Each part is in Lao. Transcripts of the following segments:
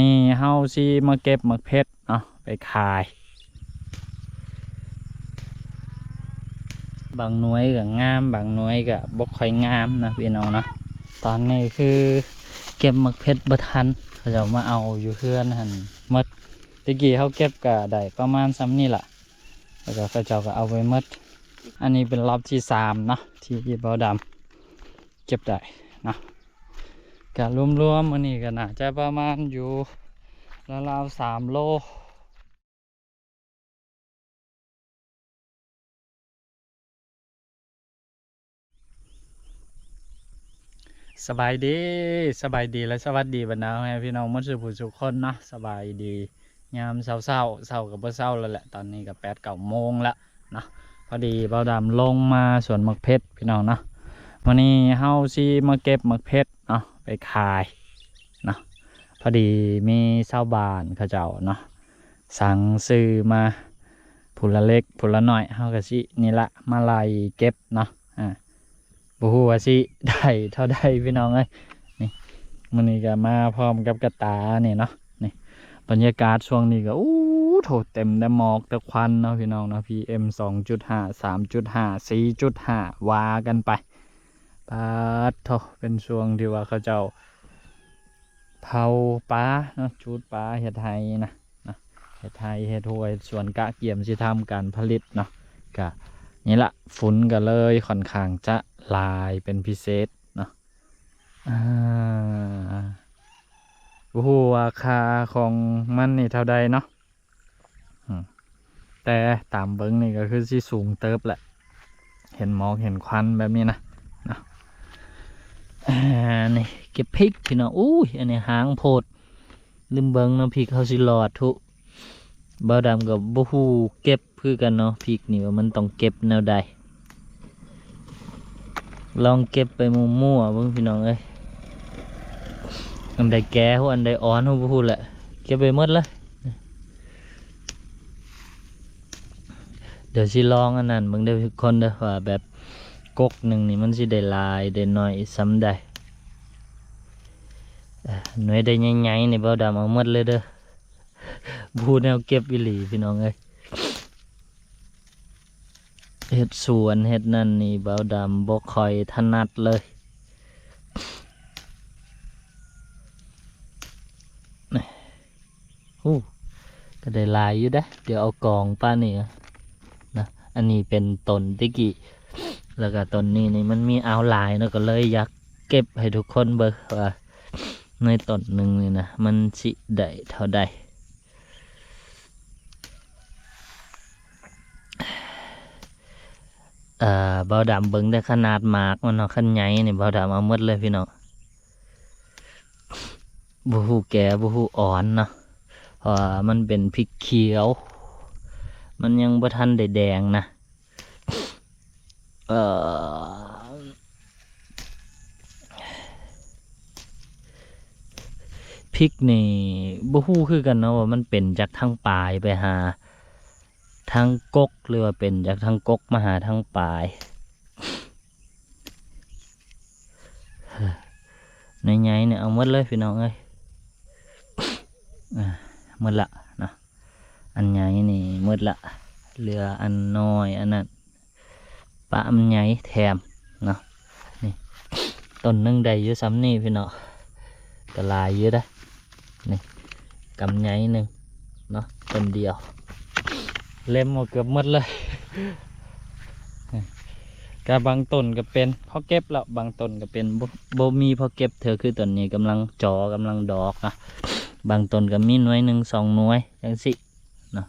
ນີ້ເຮົາຊິມາເກັບໝາກເຜັດເນາະ ໄປຂາຍ. ບາງໜ່ວຍກໍງາມ ບາງໜ່ວຍກໍບໍ່ຄ່ອຍງາມນະພີ່ນ້ອງເນາະ. ຕອນນີ້ຄືເກັບໝາກເຜັດບໍ່ທັນ ເຂົາເຈົ້າມາເອົາຢູ່ເຮືອນຫັ້ນໝົດ. ແຕ່ກີ້ເຮົາເກັບກໍໄດ້ປະມານສ່ຳນີ້ລະ ແລ້ວກໍເຂົາເຈົ້າກໍເອົາໄປໝົດ. ອັນນີ້ເປັນລອບທີສາມເນາະ ທີ່ບ່າວດຳເກັບໄດ້ເນາະ. ກະລວມໆ ມື້ນີ້ກໍໜ້າຈະປະມານຢູ່ລາວໆ ສາມໂລ. ສະບາຍດີ ສະບາຍດີ ແລະ ສະຫວັດດີບັນດາພໍ່ແມ່ພີ່ນ້ອງໝົດສູ່ຜູ້ສູ່ຄົນເນາະ. ສະບາຍດີ ຍາມເຊົ້າໆ ເຊົ້າກໍບໍ່ເຊົ້າແລ້ວແຫຼະ ຕອນນີ້ກໍແປດເກົ້າໂມງແລ້ວເນາະ. ພໍດີບ່າວດຳລົງມາສວນໝາກເຜັດພີ່ນ້ອງເນາະ. ມື້ນີ້ເຮົາຊິມາເກັບໝາກເຜັດເນາະ ໄປຂາຍເນາະ. ພໍດີມີຊາວບ້ານເຂົາເຈົ້າເນາະ ສັ່ງຊື້ມາຜູ້ລະເລັກຜູ້ລະໜ້ອຍ ເຮົາກໍຊິນີ້ລະ ມາໄລ່ເກັບເນາະ. ອ່າ ບໍ່ຮູ້ວ່າຊິໄດ້ເທົ່າໃດພີ່ນ້ອງເອີຍ. ນີ້ ມື້ນີ້ກໍມາພ້ອມກັບກະຕານີ້ເນາະ. ນີ້ ບັນຍາກາດຊ່ວງນີ້ກໍ ໂອ້ໂຖ ເຕັມແຕ່ໝອກແຕ່ຄວັນເນາະພີ່ນ້ອງເນາະ. ພີເອັມ ສອງຈຸດຫ້າ ສາມຈຸດຫ້າ ສີ່ຈຸດຫ້າ ວ່າກັນໄປ. ປາດໂທ ເປັນຊ່ວງທີ່ວ່າເຂົາເຈົ້າເຜົາປາເນາະ ຈູດປາເຮັດໄຮ່ນະ ນະ ເຮັດໄຮ່ເຮັດຮົ້ວເຮັດສວນ ກະກຽມຊິທຳການຜະລິດເນາະ. ກະນີ້ລະ ຝຸ່ນກໍເລີຍຂ້ອນຂ້າງຈະຫຼາຍເປັນພິເສດເນາະ. ອ່າ ບໍ່ຮູ້ວ່າຄ່າຂອງມັນນີ້ເທົ່າໃດເນາະ ອືມ ແຕ່ຕາມເບິ່ງນີ້ກໍຄືຊິສູງເຕີບແຫຼະ ເຫັນໝອກເຫັນຄວັນແບບນີ້ນະ ເນາະ. ອ່າ ນີ້ເກັບພິກພີ່ນ້ອງ. ອຸ້ຍ ອັນນີ້ຫາງໂພດ ລືມເບິ່ງເນາະ ພິກເຮົາຊິຫຼອດທຸ. ບ່າວດຳກໍບໍ່ຮູ້ເກັບຄືກັນເນາະ ພິກນີ້ວ່າມັນຕ້ອງເກັບແນວໃດ. ລອງເກັບໄປມົ້ວໆເບິ່ງພີ່ນ້ອງເອີຍ ອັນໃດແກ່ຮູ້ ອັນໃດອ່ອນຮູ້ບໍ່ຮູ້ແຫຼະ ເກັບໄປໝົດເລີຍ. ດຽວຊິລອງອັນນັ້ນເບິ່ງເດີທຸກຄົນເດີ ວ່າແບບກົກໜຶ່ງນີ້ມັນຊິໄດ້ຫຼາຍໄດ້ໜ້ອຍສ່ຳໃດ. ເອີ ໜ່ວຍໃດໃຫຍ່ໆນີ້ບ່າວດຳເອົາໝົດເລີຍເດີ ບໍ່ຮູ້ແນວເກັບອີ່ຫຼີພີ່ນ້ອງເອີຍ. ເຮັດສວນເຮັດນັ້ນນີ້ບ່າວດຳບໍ່ຄ່ອຍຖະໜັດເລີຍ. ໂອ້ ກໍໄດ້ຫຼາຍຢູ່ເດ້ ດຽວເອົາກອງປານນີ້ນະ. ອັນນີ້ເປັນຕົ້ນແຕ່ກີ້ ແລ້ວກໍຕົ້ນນີ້ນີ້ມັນມີອາວຫຼາຍເນາະ ກໍເລີຍຢາກເກັບໃຫ້ທຸກຄົນເບິ່ງວ່າໃນຕົ້ນໜຶ່ງນີ້ນະ ມັນຊິໄດ້ເທົ່າໃດ. ເອີ ບ່າວດຳເບິ່ງແຕ່ຂະໜາດໝາກມັນເນາະ ຄັນໃຫຍ່ນີ້ບ່າວດຳເອົາໝົດເລີຍພີ່ນ້ອງ. ບໍ່ຮູ້ແກ່ບໍ່ຮູ້ອ່ອນເນາະ ເພາະວ່າມັນເປັນພິກຂຽວ ມັນຍັງບໍ່ທັນໄດ້ແດງນະ. ເອີ ພິກນີ້ບໍ່ຮູ້ຄືກັນເນາະ ວ່າມັນເປັນຈາກທາງປາຍໄປຫາທາງກົກ ຫຼືວ່າເປັນຈາກທາງກົກມາຫາທາງປາຍ. ໃນໃຫຍ່ນີ້ເອົາໝົດເລີຍພີ່ນ້ອງເອີຍ. ອ່າ ໝົດລະເນາະ ອັນໃຫຍ່ນີ້ໝົດລະ ເຫຼືອອັນນ້ອຍອັນນັ້ນ ປະອັນໃຫຍ່ແຖມເນາະ. ນີ້ ຕົ້ນໜຶ່ງໄດ້ຢູ່ສ່ຳນີ້ພີ່ນ້ອງ ກໍຫຼາຍຢູ່ເດ້. ນີ້ ກຳໃຫຍ່ໜຶ່ງເນາະ ຕົ້ນດຽວ ເລັມເອົາເກືອບໝົດເລີຍ. ກະບາງຕົ້ນກະເປັນພໍເກັບແລ້ວ ບາງຕົ້ນກະເປັນ ບໍ່ ບໍ່ມີພໍເກັບເທື່ອ ຄືຕົ້ນນີ້ກຳລັງຈໍ ກຳລັງດອກນະ. ບາງຕົ້ນກະມີໜ່ວຍໜຶ່ງສອງໜ່ວຍຈັ່ງຊີ້ເນາະ.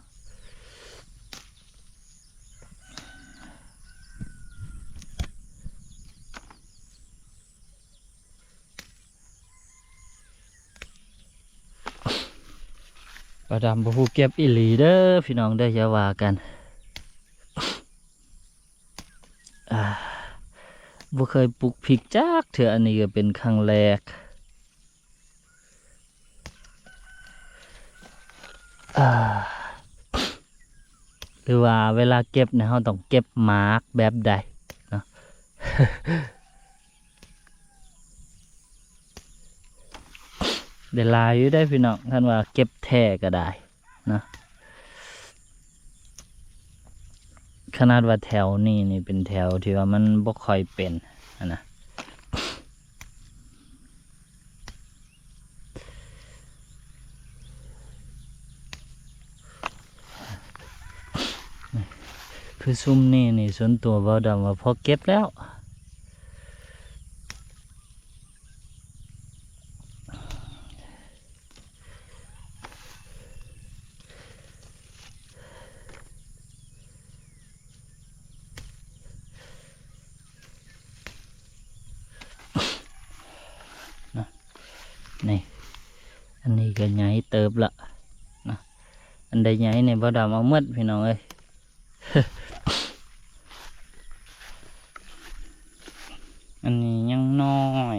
ບ່າວດຳບໍ່ຮູ້ເກັບອີ່ຫຼີເດີພີ່ນ້ອງເດີ ຢ່າວ່າກັນ. ອ່າ ບໍ່ເຄີຍປູກພິກຈັກເທື່ອ ອັນນີ້ກໍເປັນຄັ້ງແລກ. ອ່າ ຫຼືວ່າເວລາເກັບນີ້ ເຮົາຕ້ອງເກັບໝາກແບບໃດເນາະ? ໄດ້ຫຼາຍຢູ່ເດ້ພີ່ນ້ອງ ຄັນວ່າເກັບແທ້ກໍໄດ້ນະ. ຂະໜາດວ່າແຖວນີ້ນີ້ເປັນແຖວທີ່ວ່າມັນບໍ່ຄ່ອຍເປັນຫັ້ນນະ. ຄືຊຸມນີ້ນີ້ ສ່ວນຕົວບ່າວດຳວ່າພໍເກັບແລ້ວ. ນະ ນີ້ ອັນນີ້ກໍໃຫຍ່ເຕີບລະນະ. ອັນໃດໃຫຍ່ນີ້ບ່າວດຳເອົາໝົດພີ່ນ້ອງເອີຍ. ອັນນີ້ຍັງນ້ອຍ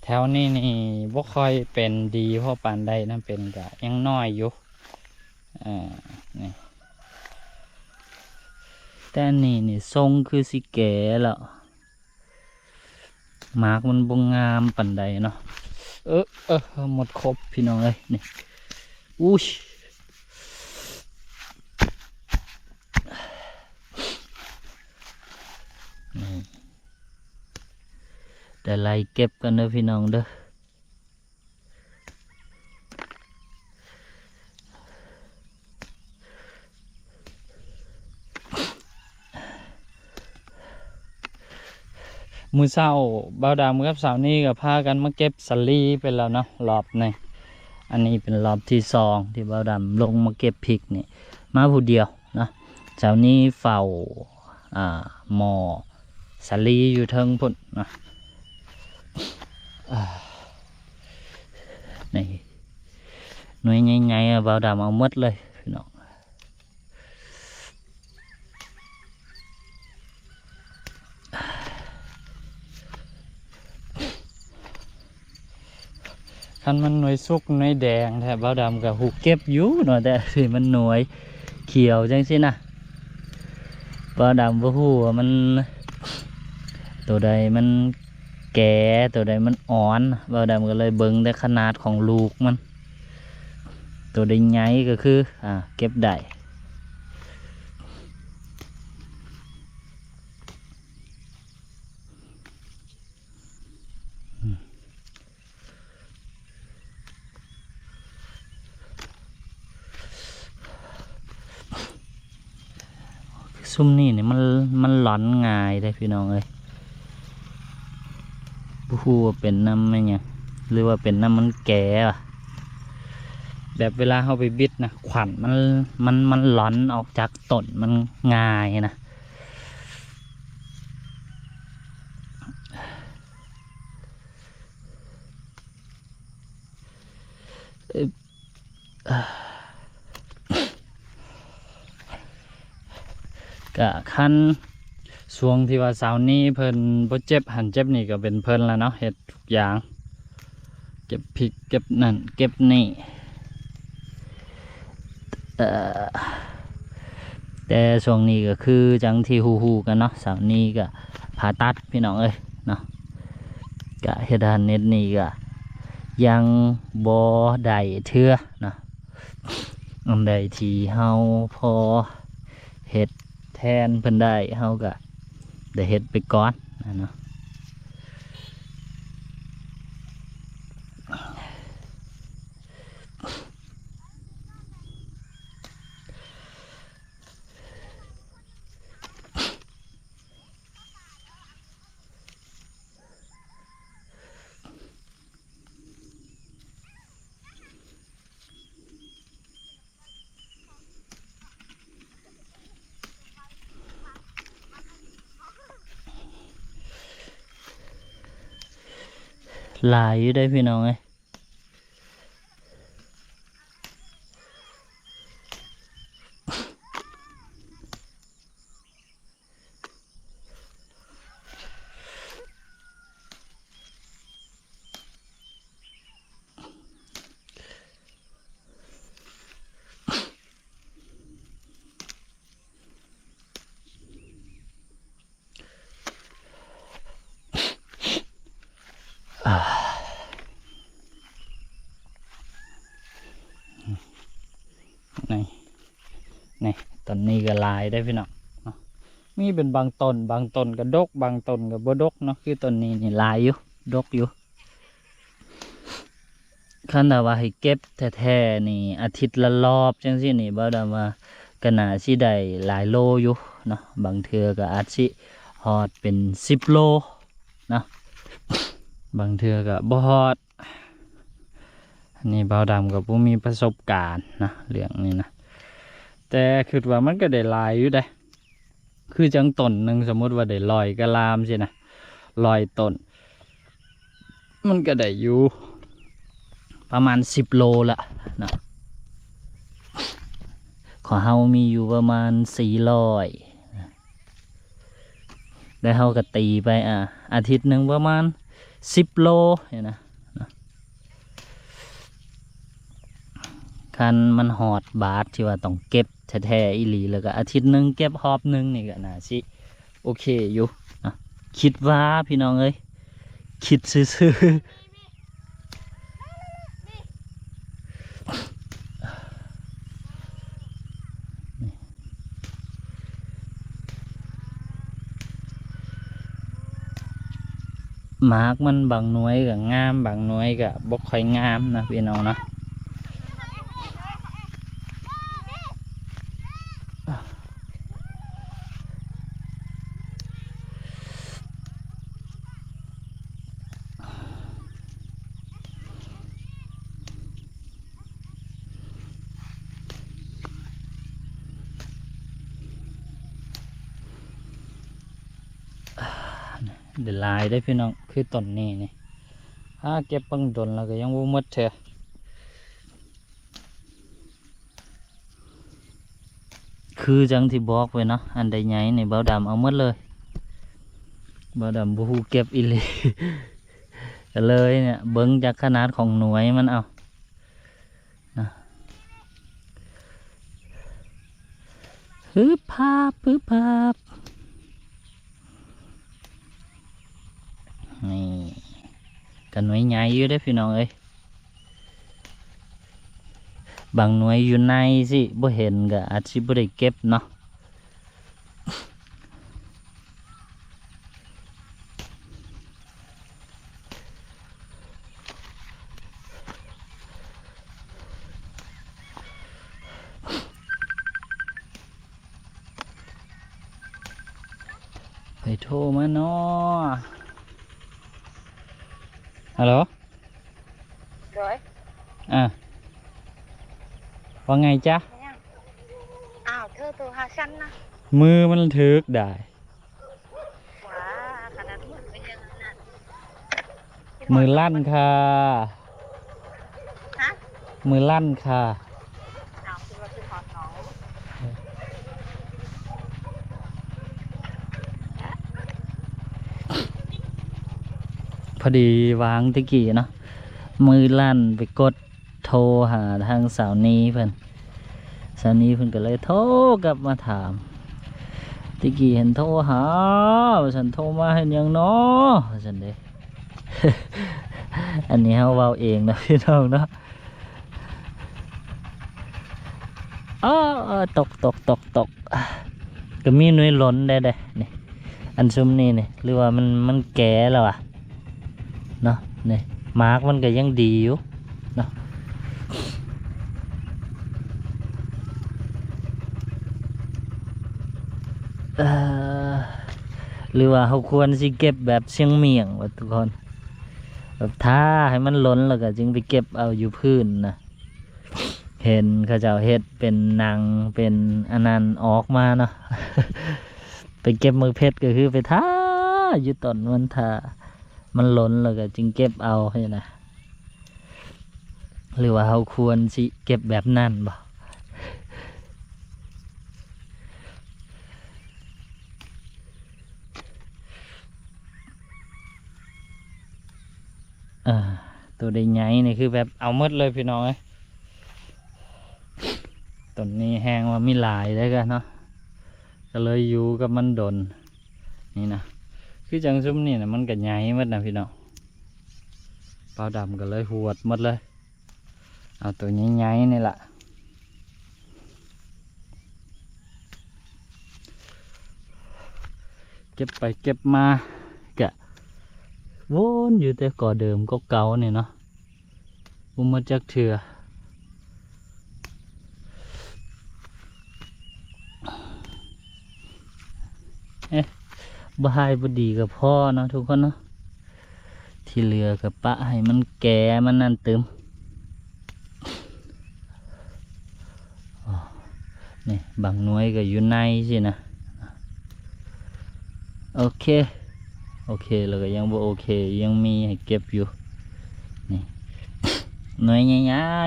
ແຖວນີ້ນີ້ບໍ່ຄ່ອຍເປັນດີພໍປານໃດນະ ເປັນກະຍັງນ້ອຍຢູ່. ເອີ ນີ້ ແຕ່ອັນນີ້ນີ້ຊົງຄືຊິແກ່ແລ້ວ. ໝາກມັນບໍ່ງາມປານໃດເນາະ. ເອີ ເອີ ໝົດຄົບພີ່ນ້ອງເອີຍ ນີ້ ອຸ້ຍ ນີ້ ໄດ້ໄລ່ເກັບກັນເດີພີ່ນ້ອງເດີ. ມື້ເຊົ້າບ່າວດຳກັບສາວນີ້ກໍພາກັນມາເກັບສາລີໄປແລ້ວເນາະ ລອບນີ້. ອັນນີ້ເປັນລອບທີສອງທີ່ບ່າວດຳລົງມາເກັບພິກນີ້ ມາຜູ້ດຽວເນາະ. ສາວນີ້ເຝົ້າ ອ່າ ໝໍ້ສາລີຢູ່ເທິງພຸ້ນນະ. ອ່າ ນີ້ ໜ່ວຍໃຫຍ່ໆ ບ່າວດຳເອົາໝົດເລີຍພີ່ນ້ອງ. ຄັນມັນໜ່ວຍສຸກໜ່ວຍແດງແທ້ ບ່າວດຳກໍຮູ້ເກັບຢູ່ເນາະ ແຕ່ທີ່ມັນໜ່ວຍຂຽວຈັ່ງຊີ້ນະ ບ່າວດຳບໍ່ຮູ້ວ່າມັນ ໂຕໃດມັນແກ່ ໂຕໃດມັນອ່ອນ ບ່າວດຳກໍເລີຍເບິ່ງແຕ່ຂະໜາດຂອງລູກມັນ. ໂຕໃດໃຫຍ່ກໍຄື ອ່າ ເກັບໄດ້. ຊຸມນີ້ນີ້ມັນ ມັນຫຼອນງ່າຍເດ້ພີ່ນ້ອງເອີຍ. ບໍ່ຮູ້ວ່າເປັນນຳແມ່ນຫຍັງ ຫຼືວ່າເປັນນຳມັນແກ່ຫວາ. ແບບເວລາເຮົາໄປບິດນະ ຂວັນມັນ ມັນ ມັນຫຼອນອອກຈາກຕົ້ນມັນງ່າຍນະ. ກະຄັນຊ່ວງທີ່ວ່າສາວນີ້ເພິ່ນບໍ່ເຈັບຫັ້ນເຈັບນີ້ ກໍເປັນເພິ່ນລະເນາະ ເຮັດທຸກຢ່າງ ເກັບພິກເກັບນັ້ນເກັບນີ້. ເອີ ແຕ່ຊ່ວງນີ້ກໍຄືຈັ່ງທີ່ຮູ້ໆກັນເນາະ ສາວນີ້ກໍຜ່າຕັດພີ່ນ້ອງເອີຍເນາະ. ກະເຮັດຫັ້ນເຮັດນີ້ກະຍັງບໍ່ໄດ້ເທື່ອເນາະ. ອັນໃດທີ່ເຮົາພໍເຮັດແທນເພິ່ນໄດ້ ເຮົາກະໄດ້ເຮັດໄປກ່ອນນະເນາະ. ຫຼາຍຢູ່ເດ້ພີ່ນ້ອງເອີຍ. ເ ນີ້ ນີ້ ຕົ້ນນີ້ກໍຫຼາຍເດ້ພີ່ນ້ອງເນາະ. ມີເປັນບາງຕົ້ນ ບາງຕົ້ນກໍດົກ ບາງຕົ້ນກໍບໍ່ດົກເນາະ. ຄືຕົ້ນນີ້ນີ້ຫຼາຍຢູ່ ດົກຢູ່. ຄັນຖ້າວ່າໃຫ້ເກັບແທ້ໆນີ້ ອາທິດລະລອບຈັ່ງຊີ້ນີ້ ບ່າວດຳວ່າກໍໜ້າຊິໄດ້ຫຼາຍໂລຢູ່ເນາະ. ບາງເທື່ອກໍອາດຊິຮອດເປັນສິບໂລເນາະ ບາງເທື່ອກໍບໍ່ຮອດ. ອັນນີ້ບ່າວດຳກໍບໍ່ມີປະສົບການນະ ເລື່ອງນີ້ນະ ແຕ່ຄິດວ່າມັນກໍໄດ້ຫຼາຍຢູ່ເດ້. ຄືຈັ່ງຕົ້ນໜຶ່ງ ສົມມຸດວ່າໄດ້ຮ້ອຍກວ່າລາມຊີ້ນະ ຮ້ອຍຕົ້ນ ມັນກໍໄດ້ຢູ່ປະມານສິບໂລລະນະ. ຂອງເຮົາມີຢູ່ປະມານສີ່ຮ້ອຍ ແລ້ວເຮົາກໍຕີໄປ ອາ ອາທິດໜຶ່ງປະມານສິບໂລນີ້ນະ. ຄັນມັນຮອດບາດທີ່ວ່າຕ້ອງເກັບແທ້ໆອີ່ຫຼີ ແລ້ວກໍອາທິດໜຶ່ງເກັບຮອບໜຶ່ງນີ້ກໍໜ້າຊິໂອເຄຢູ່ນະ ຄິດວ່າພີ່ນ້ອງເອີຍ ຄິດຊື່ໆ. ໝາກມັນບາງໜ່ວຍກໍງາມ ບາງໜ່ວຍກໍບໍ່ຄ່ອຍງາມນະພີ່ນ້ອງເນາະ. ໄດ້ຫຼາຍເດ້ພີ່ນ້ອງ ຄືຕົ້ນນີ້ນີ້ ຫາເກັບເບິ່ງດົນແລ້ວກໍຍັງບໍ່ໝົດເທື່ອ. ຄືຈັ່ງທີ່ບອກໄວ້ເນາະ ອັນໃດໃຫຍ່ນີ້ບ່າວດຳເອົາໝົດເລີຍ ບ່າວດຳບໍ່ຮູ້ເກັບອີ່ຫຼີ ກໍເລີຍເນຍ ເບິ່ງຈາກຂະໜາດຂອງໜ່ວຍມັນເອົານະ. ຮຶບພາບ ຮຶບພາບ ນີ້ ກໍໜ່ວຍໃຫຍ່ຢູ່ເດ້ພີ່ນ້ອງເອີຍ. ບາງໜ່ວຍຢູ່ໃນຊິບໍ່ເຫັນ ກໍອາດຊິບໍ່ໄດ້ເກັບເນາະ. ໃຜໂທມາເນາະ? ຮັລໂຫຼ. ໂດຍ ອ່າ ວ່າໄງຈະ? ອ້າວ ເທີໂທຫາຊັ້ນນະ ມືມັນຖືກໄດ້. ວ້າ ຂະໜາດມືກໍຍັງນັ້ນ ມືລັ່ນຄ່າ. ຮະ? ມືລັ່ນຄ່າ. ພໍດີວາງແຕ່ກີ້ເນາະ ມືລັ່ນໄປກົດໂທຫາທາງສາວນີເພິ່ນ ສາວນີເພິ່ນກໍເລີຍໂທກັບມາຖາມ ແຕ່ກີ້ເຫັນໂທຫາວ່າຊັ້ນ ໂທມາເຮັດຫຍັງເນາະວ່າຊັ້ນເດ້. ອັນນີ້ເຮົາເວົ້າເອງນະພີ່ນ້ອງເນາະ. ເອີ ຕົກ ຕົກ ຕົກ ຕົກ ກໍມີໜ່ວຍຫຼົ່ນໄດ້ເດ້ນີ້ ອັນຊຸມນີ້ນີ້ ຫຼືວ່າມັນ ມັນແກ່ແລ້ວຫວາເນາະ. ນີ້ໝາກມັນກໍຍັງດີຢູ່ເນາະ ເອີ ຫຼືວ່າເຮົາຄວນຊິເກັບແບບຊຽງໝ້ຽງຫວາທຸກຄົນ ແບບຖ້າໃຫ້ມັນຫຼົ່ນແລ້ວກໍຈຶ່ງໄປເກັບເອົາຢູ່ພື້ນນະ. ເຫັນເຂົາເຈົ້າເຮັດເປັນໜັງເປັນອັນນັ້ນອອກມາເນາະ ໄປເກັບໝາກເຜັດກໍຄືໄປຖ້າຢູ່ຕົ້ນມັນ ຖ້າມັນຫຼົ່ນແລ້ວກໍຈຶ່ງເກັບເອົາຊີ້ນະ. ຫຼືວ່າເຮົາຄວນຊິເກັບແບບນັ້ນບໍ່? ອ່າ ໂຕໃດໃຫຍ່ນີ້ຄືແບບເອົາໝົດເລີຍພີ່ນ້ອງເອີຍ. ຕົ້ນນີ້ແຮງວ່າມີຫຼາຍເດ້ກະເນາະ ກໍເລີຍຢູ່ກັບມັນດົນນີ້ນະ. ຄືຈັ່ງຊຸມນີ້ນະ ມັນກໍໃຫຍ່ໝົດນະພີ່ນ້ອງ. ບ່າວດຳກໍເລີຍຫວດໝົດເລີຍ ເອົາໂຕໃຫຍ່ໆນີ້ລະ. ເກັບໄປເກັບມາກະວົນຢູ່ແຕ່ກໍເດີມກໍເກົ່ານີ້ເນາະ ບໍ່ໝົດຈັກເທື່ອ. ເອະ ບໍ່ຮ້າຍບໍ່ດີກໍພໍເນາະທຸກຄົນເນາະ ທີ່ເຫຼືອກໍປະໃຫ້ມັນແກ່ມັນນັ້ນຕື່ມ. ນີ້ບາງໜ່ວຍກໍຢູ່ໃນຊີ້ນະ. ໂອເຄ ໂອເຄ ແລ້ວກໍຍັງບໍ່ໂອເຄ ຍັງມີໃຫ້ເກັບຢູ່. ນີ້ໜ່ວຍໃຫຍ່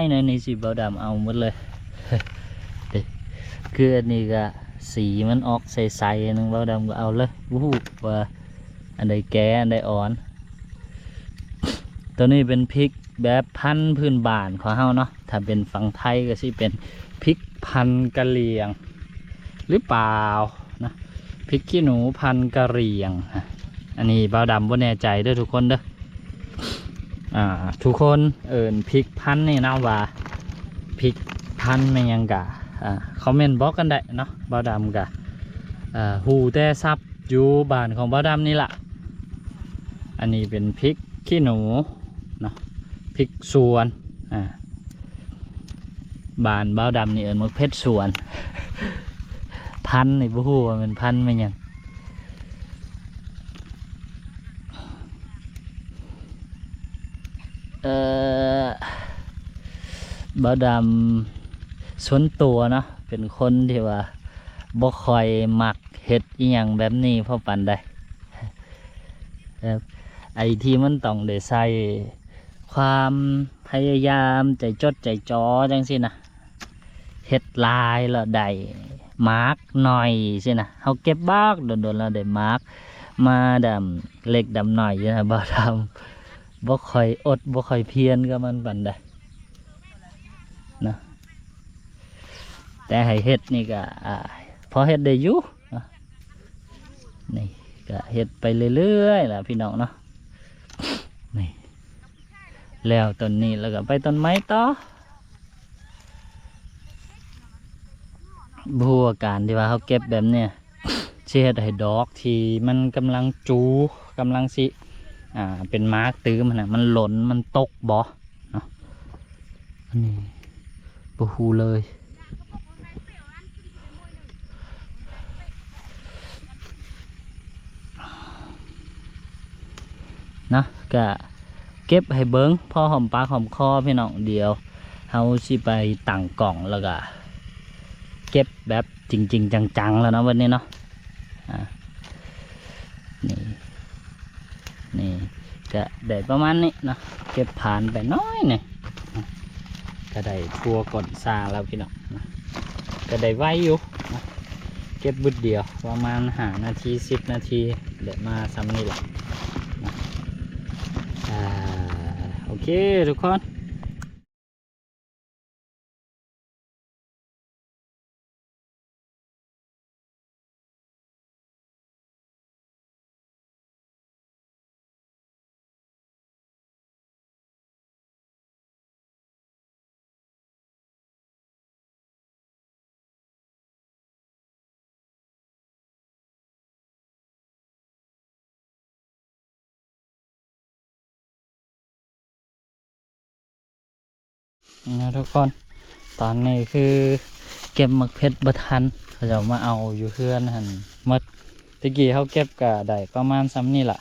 ໆ ໜ່ວຍນີ້ຊິບ່າວດຳເອົາໝົດເລີຍ. ຄືອັນນີ້ກໍສີມັນອອກໃສໆ ໜຶ່ງ ບ່າວດຳກໍເອົາເລີຍ ບໍ່ຮູ້ວ່າອັນໃດແກ່ອັນໃດອ່ອນ. ໂຕນີ້ເປັນພິກແບບພັນພື້ນບ້ານຂອງເຮົາເນາະ ຖ້າເປັນຝັ່ງໄທກໍຊິເປັນພິກພັນກະຫຼ່ຽງ ຫຼືເປົ່ານະ ພິກຂີ້ໜູພັນກະຫຼ່ຽງ. ອັນນີ້ບ່າວດຳບໍ່ແນ່ໃຈເດີທຸກຄົນເດີ. ອ່າ ທຸກຄົນເອີ້ນພິກພັນນີ້ນະວ່າພິກພັນແມ່ນຫຍັງກະ ອ່າ ຄອມເມັນບອກກັນໄດ້ເນາະ. ບ່າວດຳກະ ອ່າ ຮູ້ແຕ່ສັບຢູ່ບ້ານຂອງບ່າວດຳນີ້ລະ. ອັນນີ້ເປັນພິກຂີ້ໜູເນາະ ພິກສວນ ອ່າ ບ້ານບ່າວດຳນີ້ເອີ້ນໝາກເຜັດສວນ. ພັນນີ້ບໍ່ຮູ້ວ່າແມ່ນພັນແມ່ນຫຍັງ. ເອີ ບ່າວດຳສ່ວນຕົວເນາະ ເປັນຄົນທີ່ວ່າບໍ່ຄ່ອຍມັກເຮັດອີ່ຫຍັງແບບນີ້ພໍປານໃດ. ແບບ ໄອ້ທີ່ມັນຕ້ອງໄດ້ໃຊ້ຄວາມພະຍາຍາມ ໃຈຈົດໃຈຈໍຈັ່ງຊີ້ນະ ເຮັດຫຼາຍແລ້ວໄດ້ໝາກໜ້ອຍຊີ້ນະ. ເຮົາເກັບບັກດົນໆ ແລ້ວໄດ້ໝາກມາດຳເລັກດຳໜ້ອຍຊີ້ນະ. ບ່າວດຳບໍ່ຄ່ອຍອົດ ບໍ່ຄ່ອຍພຽນກັບມັນປານໃດນະ ແຕ່ໃຫ້ເຮັດນີ້ກະ ອ່າ ພໍເຮັດໄດ້ຢູ່. ນີ້ກະເຮັດໄປເລື້ອຍໆລະພີ່ນ້ອງເນາະ. ນີ້ແລ້ວຕົ້ນນີ້ແລ້ວກະໄປຕົ້ນໃໝ່ຕໍ່. ບໍ່ຮູ້ວ່າການທີ່ວ່າເຮົາເກັບແບບນີ້ຊິເຮັດໃຫ້ດອກທີ່ມັນກຳລັງຈູ ກຳລັງຊິ ອ່າ ເປັນໝາກຕື່ມຫັ້ນນະ ມັນຫຼົ່ນ ມັນຕົກບໍ່ເນາະ. ອັນນີ້ບໍ່ຮູ້ເລີຍ. ເນາະ ກະເກັບໃຫ້ເບິ່ງພໍຫອມປາກຫອມຄໍພີ່ນ້ອງ. ດຽວເຮົາຊິໄປຕັ້ງກ້ອງ ແລ້ວກະເກັບແບບຈິງໆ ຈັງໆ ແລ້ວເນາະ ວັນນີ້ເນາະ. ອ່າ ນີ້ ນີ້ກະໄດ້ປະມານນີ້ເນາະ ເກັບຜ່ານໄປໜ້ອຍໜຶ່ງ ກະໄດ້ທົ່ວກົ້ນຊາແລ້ວພີ່ນ້ອງ. ກະໄດ້ໄວຢູ່ເນາະ ເກັບບຶດດຽວປະມານຫ້ານາທີ ສິບນາທີ ໄດ້ມາຊ່ຳນີ້ແຫຼະ. ອ່າ ໂອເຄທຸກຄົນ. ນະທຸກຄົນ ຕອນນີ້ຄືເກັບໝາກເຜັດບໍ່ທັນ ເຂົາເຈົ້າມາເອົາຢູ່ເຮືອນຫັ້ນໝົດ. ແຕ່ກີ້ເຮົາເກັບກະໄດ້ປະມານຊ່ຳນີ້ລະ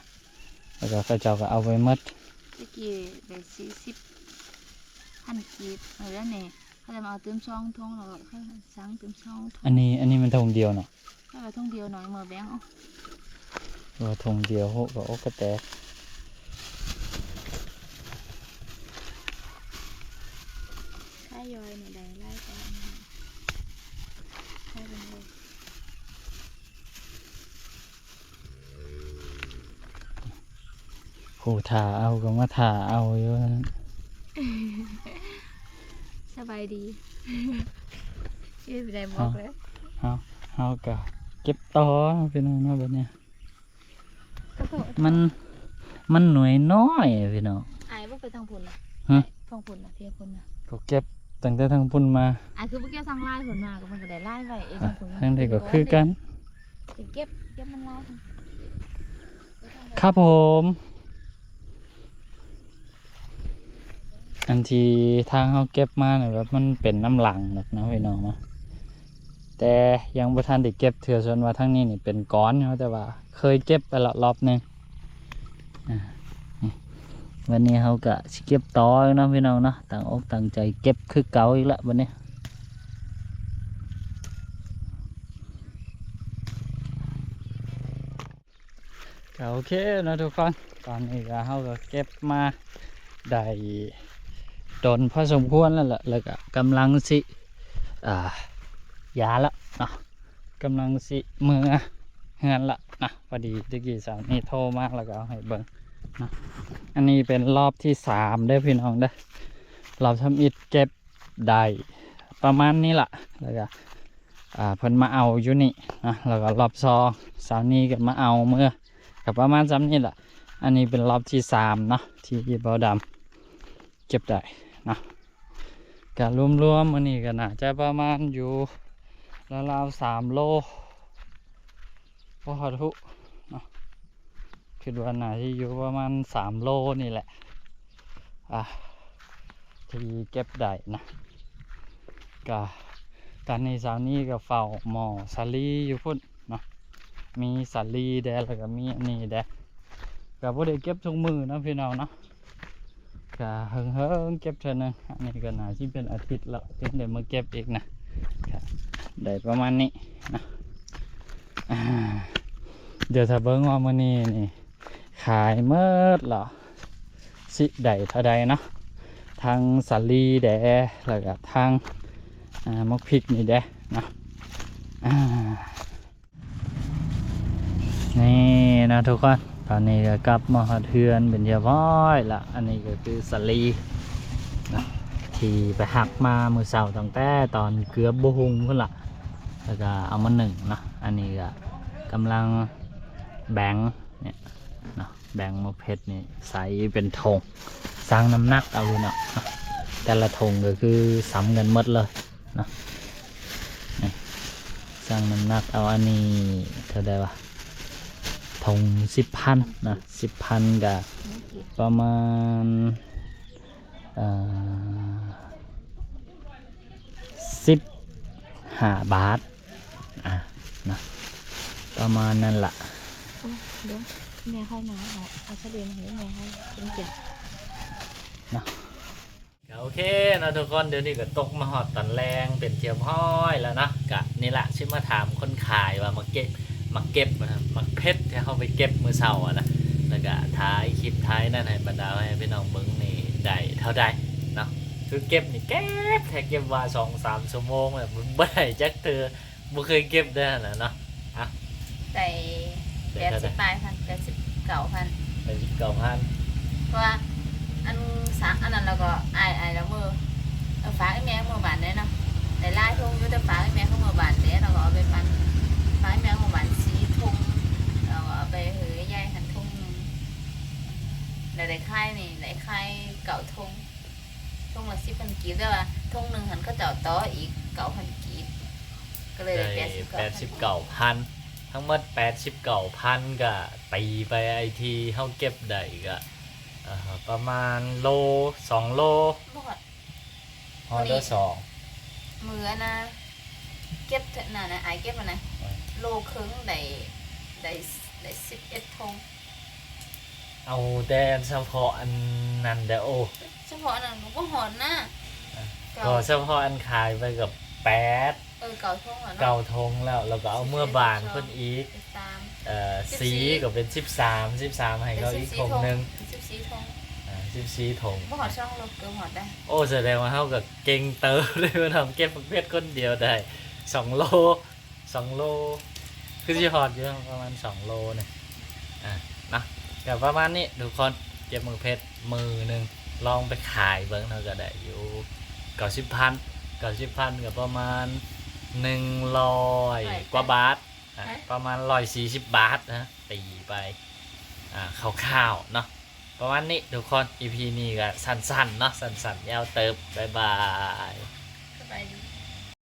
ແລ້ວກະເຂົາເຈົ້າກະເອົາໄປໝົດ. ແຕ່ກີ້ໄດ້ສີ່ສິບພັນກີບ ເອົາແລ້ວນີ້ ເຂົາຈະມາເອົາຕື່ມສອງຖົງ ແລ້ວກໍສັ່ງຕື່ມສອງຖົງ. ອັນນີ້ ອັນນີ້ມັນຖົງດຽວເນາະ? ເອົາຖົງດຽວໜ້ອຍ ເມືອແບ່ງເອົາ. ວ່າຖົງດຽວໂຫ ກໍອົກກະແຕກ. ຂາຍຍ່ອຍນີ້ໄດ້ຫຼາຍກວ່າ ຂາຍເປັນໂລ. ໂຫ ຖ້າເອົາກໍມາຖ້າເອົາຢູ່. ສະບາຍດີ. ເອີ ໄດ້ບອກແລ້ວ ເຮົາ ເຮົາກໍເກັບຕໍ່ເນາະ ພີ່ນ້ອງເນາະ ບັດນີ້. ມັນ ມັນໜ່ວຍນ້ອຍພີ່ນ້ອງ. ອ້າຍບໍ່ໄປທາງພຸ້ນນະ? ຮະ? ທາງພຸ້ນນະ ເທພຸ້ນນະ. ກໍເກັບຕັ້ງແຕ່ທາງພຸ້ນມາ. ອ້າຍຄືບໍ່ເກັບທາງຫຼາຍພຸ້ນມາ ກໍມັນກໍໄດ້ຫຼາຍໄວ້ເອງ. ທາງພຸ້ນ ທາງໃດກໍຄືກັນ. ເກັບ ເກັບມັນຫຼາຍ. ครับผม อันที่ทางเฮาเก็บมาเนี่ย แบบมันเป็นน้ำหลังดอกนะพี่น้องเนาะ แต่ยังบ่ทันได้เก็บเทื่อ ส่วนว่าทางนี้นี่เป็นก้อนอยู่ แต่ว่าเคยเก็บไปละรอบหนึ่ง อ่า นี่ วันนี้เฮาก็สิเก็บต่อเนาะพี่น้องเนาะ ตั้งอกตั้งใจเก็บคือเก่าอีกละบัดนี้ ก็โอเคเนาะทุกคน ตอนนี้ก็ เฮาก็เก็บมาได้ดนพอสมควรแล้วล่ะ แล้วก็กำลังสิ อ่า ย้ายละเนาะ กำลังสิเมือเฮือนละนะ พอดีตะกี้สามีโทรมา แล้วก็เอาให้เบิ่งเนาะ อันนี้เป็นรอบที่สามเด้อพี่น้องเด้อ รอบทำอิฐเก็บได้ประมาณนี้ละ แล้วก็ อ่า เพิ่นมาเอาอยู่นี่นะ แล้วก็รอบสองสาวนีก็มาเอาเมือ ก็ประมาณส่ำนี้ล่ะ อันนี้เป็นรอบที่สามเนาะ ที่บ่าวดำเก็บได้เนาะ ก็รวมๆมื้อนี้ก็น่าจะประมาณอยู่ราวๆสามโล บ่ฮอดพุเนาะ คิดว่าน่าสิอยู่ประมาณสามโลนี่แหละ อ่า ที่เก็บได้นะ ก็ตอนนี้สาวนีก็เฝ้าหม้อสาลีอยู่พุ้นเนาะ มีสาลีแด แล้วก็มีอันนี้แด ก็บ่ได้เก็บทุกมื้อเนาะพี่น้องเนาะ ก็เฮิงๆเก็บเทื่อหนึ่ง อันนี้ก็น่าสิเป็นอาทิตย์แล้ว จึงได้มาเก็บอีกนะ ก็ได้ประมาณนี้นะ อ่า เดี๋ยวถ้าเบิ่งว่ามื้อนี้นี่ขายหมดแล้ว สิได้เท่าใดเนาะ ทั้งสาลีแด แล้วก็ทั้ง อ่า หมากพริกนี่แดเนาะ อ่า นี่นะทุกคน ตอนนี้ก็กลับมาฮอดเฮือนเป็นที่เรียบร้อยละ อันนี้ก็คือสาลีนะ ที่ไปหักมามื้อเช้าตั้งแต่ตอนเกือบบ่ฮุ่งพุ้นละ แล้วก็เอามานึ่งเนาะ อันนี้ก็กำลังแบ่งเนี่ยเนาะ แบ่งหมากเผ็ดนี่ใส่เป็นถง ชั่งน้ำหนักเอาพี่น้องเนาะ แต่ละถงก็คือส่ำกันหมดเลยเนาะ นี่ ชั่งน้ำหนักเอา อันนี้เท่าใดวะ ถงสิบพันนะ สิบพันก็ประมาณ เอ่อ สิบห้าบาท อ่ะ นะ ประมาณนั้นล่ะ โอ้ย เดี๋ยวแม่ค่อยมา เอา เอาเสบียงให้แม่ค่อยกินเก็บ เนาะ ก็โอเคเนาะทุกคน เดี๋ยวนี้ก็ตกมาฮอดตอนแลงเป็นที่เรียบร้อยแล้วเนาะ ก็นี่ล่ะสิมาถามคนขายว่ามาเก็บ มาเก็บ หมากเผ็ดที่เฮาไปเก็บมื้อเช้าอะนะ แล้วก็ถ่ายคลิปถ่ายนั่นให้บรรดาให้พี่น้องเบิ่งนี่ได้เท่าใดเนาะ คือเก็บนี่เก็บแท้ เก็บว่าสองสามชั่วโมงแล้ว บ่ได้จักเทื่อ บ่เคยเก็บเด้อหั่นน่ะเนาะ อ่ะ ได้ ได้ แปดสิบ เท่าใด ปลายพัน แปดสิบเก้าพัน แปดสิบเก้าพัน เพราะว่าอันสะ อันนั้นแล้วก็อ้าย อ้ายแล้วมื้อ เออ ฝากให้แม่มื้อบ้านได้เนาะ ได้หลายถงอยู่ แต่ฝากให้แม่เขามื้อบ้านเด้ แล้วก็เอาไปปั่น ฝากให้แม่มื้อบ้านสี่ถง แล้วก็เอาไปหื้อยายหั้นถงหนึ่ง แล้วได้ขายนี่ ได้ขายเก้าถง ถงละสิบพันกีบ แต่ว่าถงหนึ่งหั้นเขาเจ้าต่ออีกเก้าพันกีบ ก็เลยได้ ได้ แปดสิบเก้าพัน แปดสิบเก้าพัน ทั้งหมดแปดสิบเก้าพัน ก็ตีไปไอ้ที่เฮาเก็บได้ก็ เอ่อ ประมาณโล สองโล บ่ฮอด ฮอด มื้อนี้ เด้อ สอง มื้ออันน่ะ เก็บเท่านั้นน่ะ อ้ายเก็บอันน่ะ อืม โลครึ่งได้ ได้ ได้สิบเอ็ดถง เอาแต่เฉพาะอันนั้นเด้อ โอ้ เฉพาะอันนั้นก็บ่ฮอดนะ อ่ะ เก้า ก็เฉพาะอันขายไปก็แปด เออ เก้าถงอะเนาะ เก้าถงแล้ว แล้วก็เอาเมือบ้านเพิ่นอีก สิบเอ็ด สิบสอง เอ่อ สิบสี่ สี่ ก็เป็นสิบสาม สิบสาม ให้เขาอีกถงหนึ่ง สิบสี่ถง อ่า สิบสี่ถง บ่ฮอดสองโล เกือบฮอดได้ โอ้ แสดงว่าเฮาก็เก่งเติบเลย ว่าทำเก็บหมากเผ็ดคนเดียวได้สองโล สองโล คือสิฮอดอยู่ประมาณสองโลนี่ อ่ะ เนาะ ก็ประมาณนี้ทุกคน เก็บหมากเผ็ดมื้อหนึ่ง ลองไปขายเบิ่งเนาะ ก็ได้อยู่เก้าสิบพัน เก้าสิบพัน ก็ประมาณหนึ่งร้อยกว่าบาท อ่ะ ฮะ ประมาณร้อยสี่สิบบาทนะ ตีไป อ่า คร่าวๆเนาะ ประมาณนี้ทุกคน อีพีนี้ก็สั้นๆเนาะ สั้นๆ ยาวเติบ บ๊ายบาย